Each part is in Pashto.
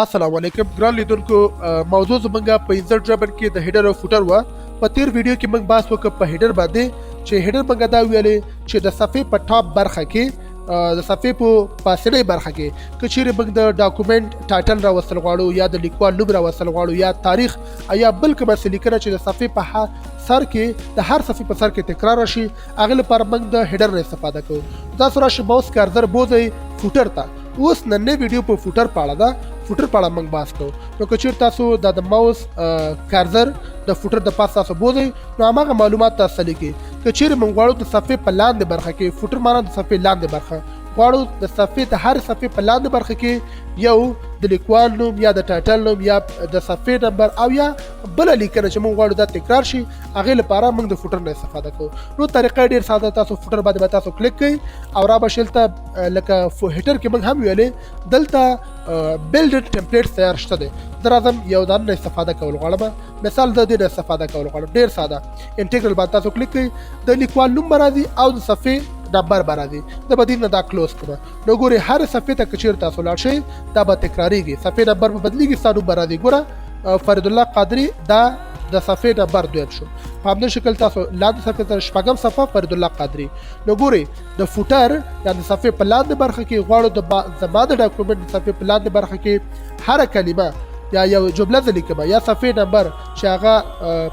السلام علیکم ګران لیدونکو. موضوع زمونږ په انزرټ ریبن کې د هیډر او فوټر و. په تیر ویډیو کې موږ بحث وکړ په هیډر باندې، چې هیډر موږ دا ویلې چې د صفحې په ټاپ برخه کې، د صفحې په پاسنۍ برخه کې که چیرې موږ د ډاکومنټ ټایټل راوستل غواړو یا د لیکوال نوم راوستل غواړو یا تاریخ یا بل کومه لیکنه چې د صفحې په سر کې، د هر صفحې په سر کې تکرار راشي، هغه لپاره موږ د هیډر نه استفاده کوو. تاسو راشئ، ماوس کارزر بوځئ فوټر ته. اوس نننۍ ویډیو په فوټر په اړه ده، فوټر په اړه موږ بحث کوو. نو که چیرې تاسو دا د ماوس کارزر د فوټر د پاس تاسو بوځئ، نو هماغه معلومات تاسو ته لیکي. که چیرې موږ غواړو د صفحې په لاندې برخه کې، فوټر معنا د صفحې لاندې برخه، غواړو د صفحې د هر صفحې په لاندې برخه کې یو د لیکوال نوم یا د ټایټل نوم یا د صفحې نمبر او یا بله لیکنه چې موږ غواړو دا تکرار شي، هغې لپاره موږ د فوټر نه استفاده کوو. نو طریقه ډېر ساده، تاسو فوټر باندې به تاسو کلیک کړئ او را به شي دلته. لکه هیټر کې موږ هم ویلې، دلته بلډ ټمپلیټ تیار شته دی. زه راځم، یو دانه نه استفاده کول غواړم. مثال د دې نه استفاده کول غواړم. ډېر ساده، انټیګرل باندې تاسو کلیک کړئ، د لیکوال نوم به راځي او د صفحې نمبر به راځي. زه به دې نه دا کلوز کړم. نو ګورئ، هر صفحې ته که چیرې تاسو لاړ شئ، دا به تکراریږي، صفحې نمبر به بدلیږي، ستا نوم به راځي. ګوره، فرید الله قادري، دا د صفحې نمبر دویم شو. په همدې شکل تاسو لاندې صفحې ته، شپږم صفحه، فرید الله قادري. نو ګورئ، د فوټر یا د صفحې په لاندې برخه کې غواړو د زما د ډاکومنټ د صفحې په لاندې برخه کې هره کلمه یا یو جمله زه لیکم یا صفحې نمبر چې هغه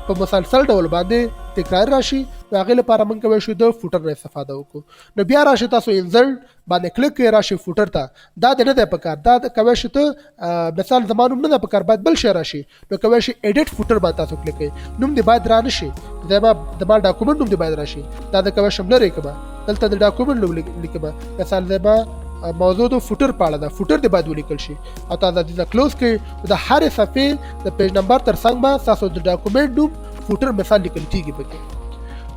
په مسلسل ډول باندې تکرار راشي، نو هغې لپاره موږ کولی شو د فوټر نه استفاده وکړو. نو بیا راشي، تاسو انزرټ باندې کلیک کړئ، راشي فوټر ته. دا د نه دی پکار، دا کوی شي ته مثال زما نوم نه دی پکار، باید بل شی راشي. نو کوی شي ایډیټ فوټر باندې تاسو کلیک کړئ، نوم دې باید را نشي، زما د ما ډاکومنټ نوم دې باید راشي. دا د کوی شم لرې کړم، دلته د ډاکومنټ نوم لیکم. مثال زما موضوع د فوټر په اړه ده، فوټر دې باید ولیکل شي او تاسو د دې کلوز کړئ. د هرې صفحې د پیج نمبر تر څنګ به تاسو د ډاکومنټ نوم فوټر مثال لیکل کیږي پکې.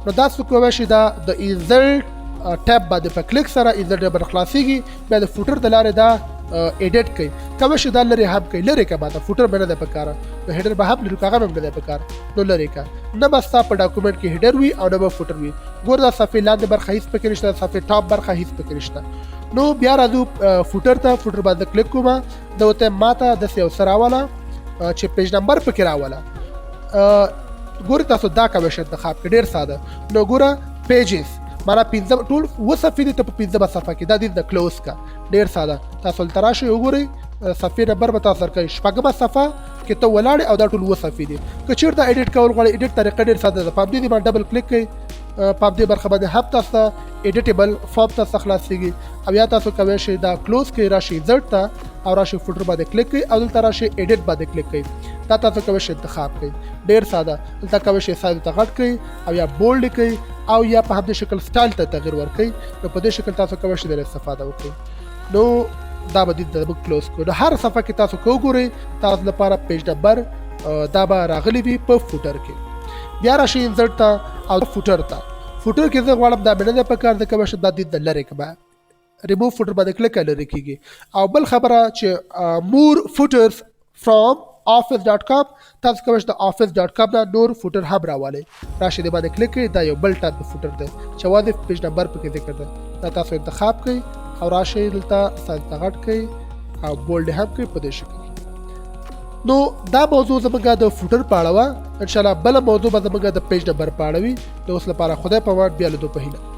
نو دا څه کوی شي، دا د انزرټ ټیب باندې په کلیک سره انزرټ ټیب خلاصيږي، بیا د فوټر د لارې دا ایډیټ کوي. کوی شي دا لرې هم کوي، لرې که ماته فوټر به نه دی پکار، نو هیډر به هم لرې که، هغه هم نه دی پکار، نو لرې که. نه به ستا په ډاکومنټ کې هیډر وي او نه به فوټر وي. ګور، دا صفحې لاندې برخه هیڅ پکې نشته، صفحې ټاپ برخه هیڅ پکې نشته. نو بیا راځو فوټر ته، فوټر باندې کلیک کوم. دا ورته ماته داسې یو څه راوله چې پیج نمبر پکې راوله. ګورئ تاسو، دا کوی شئ انتخاب کړئ، ډېر ساده. نو ګوره، پیجز معنا پنځم، ټول اووه صفحې دي، ته په پنځمه صفحه کې دا دې د کلوز کا. ډېر ساده، تاسو دلته راشئ، وګورئ، صفحې نمبر به تاسو درکوي. شپږمه صفحه کې ته ولاړې او دا ټول اووه صفحې دي. که چېرته ایډیټ کول غواړئ، ایډیټ طریقه ډېر ساده ده. په همدې دې باندې ډبل کلیک کړئ، په همدې برخه باندې هم تاسو ته ایډیټیبل فارم تاسو خلاصېږي او یا تاسو کوی شئ دا کلوز کړئ، راشئ انزرټ ته او راشئ فوټر باندې کلیک کړئ او دلته راشئ ایډیټ باندې کلیک کړئ. دا تاسو کوی شئ انتخاب کړئ، ډېر ساده. دلته کوی شئ سایز ته غټ کړئ او یا بولډ کړئ او یا په همدې شکل سټایل ته تغییر ورکړئ. نو په دې شکل تاسو کوی شئ د استفاده وکړئ. نو دا به دې موږ کلوز کړو. نو هر صفحه کې تاسو کو ګورئ، تاسو لپاره پیج نمبر دا به راغلی وي په فوټر کې. بیا راشئ انزرټ ته او فوټر ته. فوټر کې زه غواړم دا مې نه دی پکار، د کوی شم دا دې د لرې کړم. ریموو فوټر باندې کلیک، لرې کیږي. او بل خبره چې مور فوټرز from office.com، تاسو کولی شئ د office.com نه نور فوټر هم راولئ. راشئ، دې باندې کلیک کړئ. دا یو بل ټایپ د فوټر دی چې یوازې پیج نمبر پکې ذکر دی. دا تاسو انتخاب کړئ او راشئ دلته سایز ته غټ کړئ او بولډ هم کړئ په دې شکل. نو دا موضوع زموږ د فوټر په اړه وه. انشاءالله بله موضوع به زموږ د پیج نمبر په اړه وي. د اوس لپاره خدای په امان، بیا لیدو په هیله.